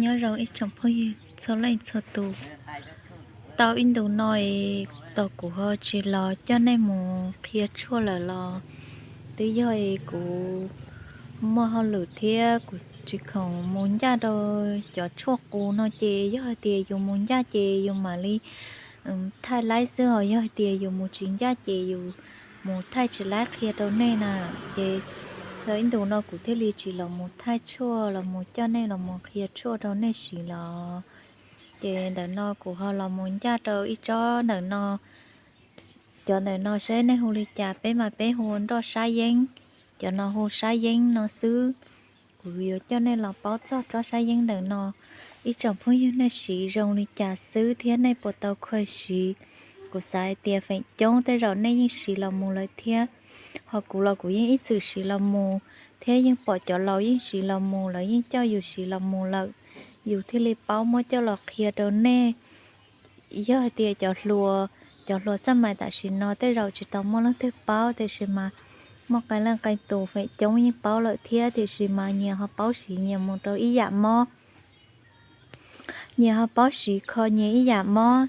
Nyob zoo ib tsoom phooj ywg txhua leej txhua tus. Tau ib ntus no es tos kuv ho tsis los coj nej mus qhia tshuaj lawm los twb yog es kuv muaj hauj lwm thiab kuv tsis khoom mus ncaj rau cov tshuaj qus no ces yog hais tias yus mus ncaj ces yus mam li thaij laib xwb os, yog hais tias yus mus tsis ncaj ces yus mus thaij tsis laib qhia rau nej na. Ces tau ib ntus no kuv thiaj li tsis los mus thaij tshuaj los mus coj nej los mus qhia tshuaj rau nej siv los. Ces ntawm no kuv ho los mus ncaj rau ib tsob ntawm no. Cov ntawm no seb nej hu li cas, peb mas peb hu nroj sab yeeb, cov no hu sab yeeb no xwb. Kuv yuav coj nej los paub txog tsob sab yeeb ntawm no, ib tsoom phooj ywg nej siv zoo li cas xwb thiab nej puas tau khuaj siv. Kuv xav hais tias feem coob tej zaum nej yeej siv los mus lawm thiab, ho kuv los kuv yeej ib txwm siv los mus thiab yeej pom cov laus yeej siv los mus, lawv yeej coj yus siv los mus lawm, yus thiaj li paub muab coj los qhia rau nej. Yog hais tias cov hluas, cov hluas xab mais tam sim no tej zaum tsis tau muaj leej twg paub, tiam sis mas muaj qee leej qee tus feem coob yeej paub lawm thiab, tiam sis mas nyias ho paub siv nyias mus rau ib yam mob, nyias ho paub siv kho nyias ib yam mob.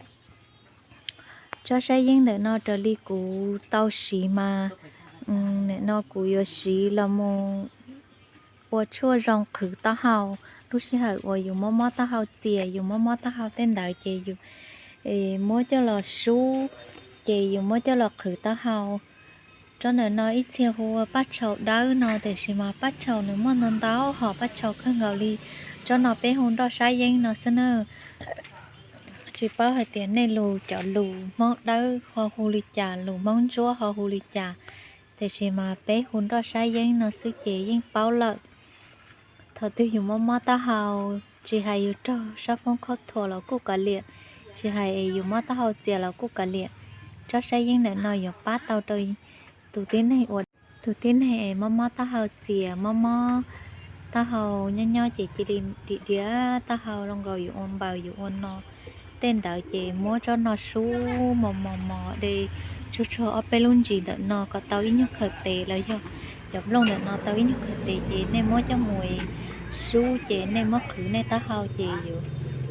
Tsob sab yeeb ntawm no raws li kuv tau siv mas, nim no kuv yuav siv los mus ua tshuaj zoo qhwv taub hau. Lub sij hawm uas yus mob mob taub hau txias, yus mob mob taub hau tej ntawd ces yus muab coj los sub, ces yus muab coj los qhwv taub hau. Tsob ntawm no ib txhia hu ua paj tshau dawb no, tiam sis mas paj tshau nws muaj ntau ntau hom paj tshau kawg nkaus li. Tsob no peb hu nroj sab yeeb no xwb na. Tsis paub hais tias nej lus, cov lus Hmoob Dawb ho hu li cas, lus Hmoob Ntsuab ho hu li cas, tiam sis mas peb hu nroj sab yeeb no xwb ces yeej paub lawm. Thaum twg yus mob mob taub hau, tsis hais yus raug sab foob khob thuas los kuj kav liam, tsis hais es yus mob taub hau txias los kuj kav liam, tsob sab yeeb ntawm no yuav pab tau rau tus tib neeg ua, tus tib neeg es mob mob taub hau txias, mob mob taub hau nyob nyob ces cia li dim diav taub hau, zoo nkaus yus ua npaws yus ua no. Tej ntawd ces muab tsob no sub mos mos mos de, tsuag tsuag ob peb lub ntsis ntawm no kom tau ib nyuag khaws tes los yog cov nplooj ntawm no tau ib nyuag khaws tes ces nej muab coj mus sub ces nej muab qhwv nej taub hau ces yuav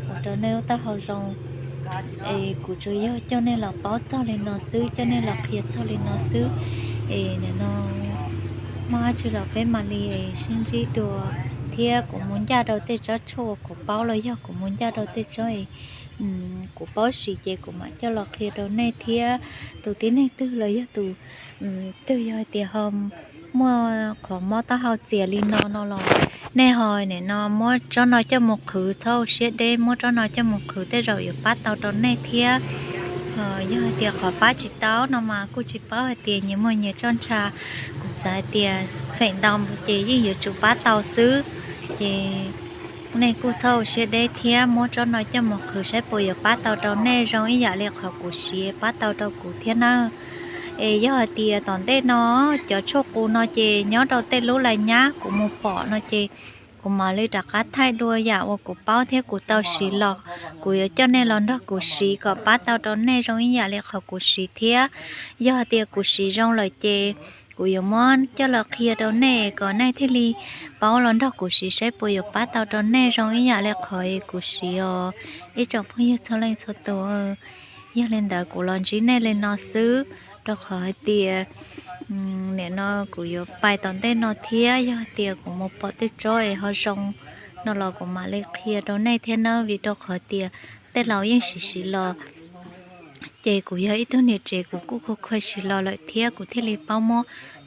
ua rau nej lub taub hau zoo. Es kuv tsuas yog coj nej los paub txog li no xwb, coj nej los qhia txog li no xwb. Es nim no muaj dab tsi los peb mam li sib ntsib dua, thiab kuv mus ncaj rau tej tsob tshuaj uas kuv paub los yog kuv mus ncaj rau tej tsob kuv paub siv ces kuv mam coj los qhia rau nej thiab. Tus tib neeg twg los yog tus twg yog hais tias ho muaj qhov mob taub hau txias li no no los nej ho nim no muab tsob no coj mus qhwv, txhob ua siab deb, muab tsob no coj mus qhwv tej zaum yuav pab tau rau nej thiab. Yog hais tias qhov pab tsis tau no mas kuj tsis paub hais tias nyias muaj nyias txoj ntsha. Kuv xav hais tias feem ntau ces yeej yuav tsum pab tau xwb. Ces nej kuj txhob ua siab deb thiab muab tsob no coj mus qhwv saib puas yuav pab tau rau nej zoo ib yam li qhov kuv siv pab tau rau kuv thiab na. Es yog hais tias tom ntej no cov tshuaj qus no ces nyob rau tej lub laj nyab kuv mus pom no ces kuv mam li rov qab thaij dua yam uas kuv paub thiab kuv tau siv los. Kuv yuav coj nej los nrog kuv siv kom pab tau rau nej zoo ib yam li qhov kuv siv thiab. Yog hais tias kuv siv zoo lawm ces kuv yuav muab coj los qhia rau nej kom nej thiaj li paub los nrog kuv siv saib puas yuav pab tau rau nej zoo ib yam li qhov kuv siv os, ib tsoom phooj ywg txhua leej txhua tus. Yog li ntawd kuv los ntsib nej li no xwb, rau qhov hais tias nim no kuv yuav pais tom ntej no thiab, yog hais tias kuv mus pom tej tsob es ho zoo no los kuv mam li qhia rau nej thiab nawb, vim rau qhov tias tej laus yeej siv siv los. Ces kuv yog ib tug niam tsev kuv kuj khuv khuav siv los lawm thiab kuv thiaj li paub muab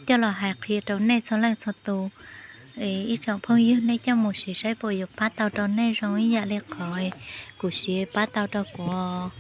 coj los hais qhia rau nej txhua leej txhua tus. Ib tsoom phooj ywg, nej coj mus siv saib puas yuav pab tau rau nej zoo ib yam li qhov kuv siv pab tau rau kuv.